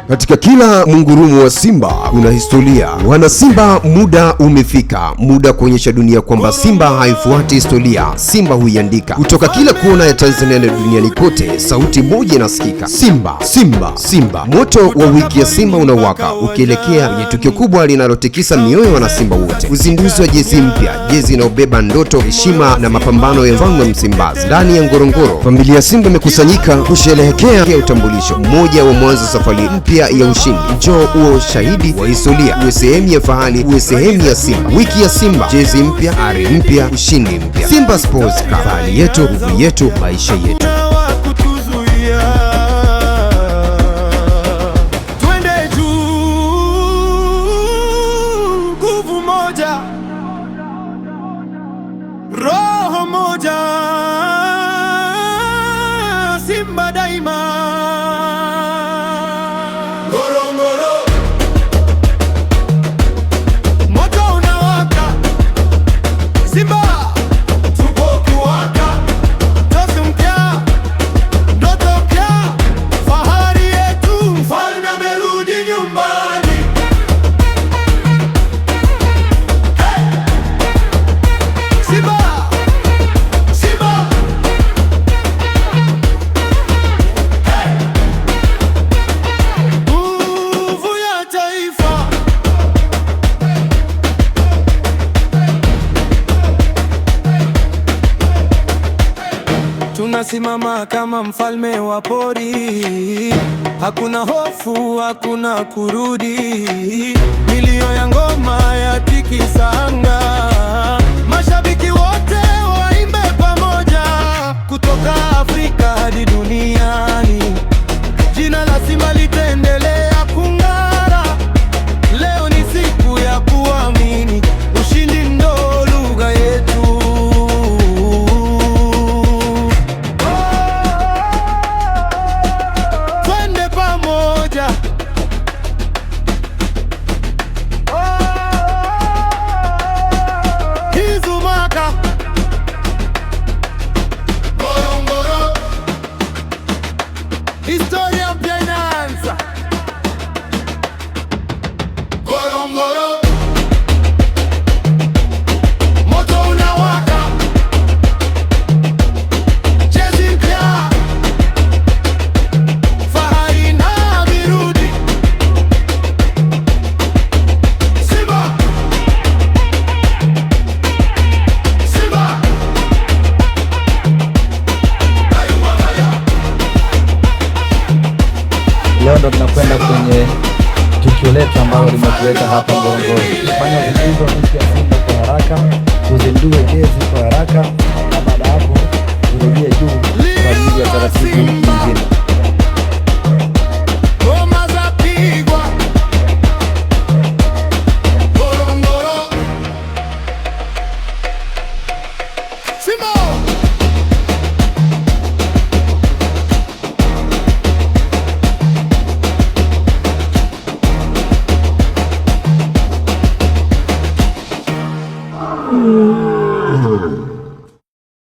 Katika kila mungurumo wa Simba kuna historia. Wana Simba, muda umefika, muda kuonyesha dunia kwamba Simba haifuati historia, Simba huiandika. Kutoka kila kona ya Tanzania na duniani kote, sauti moja inasikika: Simba, Simba, Simba. Moto wa wiki ya Simba unawaka ukielekea kwenye tukio kubwa linalotikisa mioyo ya wanasimba wote, uzinduzi wa jezi mpya, jezi inayobeba ndoto, heshima na mapambano ya mfalme wa Msimbazi. Ndani ya Ngorongoro, familia ya Simba imekusanyika kusherehekea utambulisho mmoja wa mwanzo safari mpya ya ushindi. Njoo uwe shahidi wa historia, uwe sehemu ya fahari, uwe sehemu ya Simba. Wiki ya Simba, jezi mpya, ari mpya, ushindi mpya. Simba Sports Club, fahari yetu, nguvu yetu, maisha yetu. Wa kutuzuia. Twende juu, nguvu moja, roho moja, Simba daima. Ngorongoro, moto unawaka, Simba tupo kuwaka, Tosi mpya, ndoto mpya, fahari yetu, mfalme amerudi nyumbani. Hey! Simba! Simba! Hey! Nguvu ya taifa. Tunasimama kama mfalme wa pori, hakuna hofu, hakuna kurudi. Milio ya ngoma yatikisa anga, mashabiki wote waimbe pamoja, kutoka Afrika hadi duniani. Jina la Simba litaendelea kung'ara. Leo ni siku ya kuamini, ushindi ndo lugha yetu. Twende pamoja. Izumaka Ngorongoro, historia mpya inaanza. Ngorongoro, moto unawaka, jezi mpya, fahari inamerudi. Simba, Simba, Ayuma haya. Leo ndo tunakwenda kwenye tukio letu ambalo limetuweka hapa Ngorongoro. Tufanye uzinduzi wa wiki ya Simba kwa haraka, tuzindue jezi kwa haraka.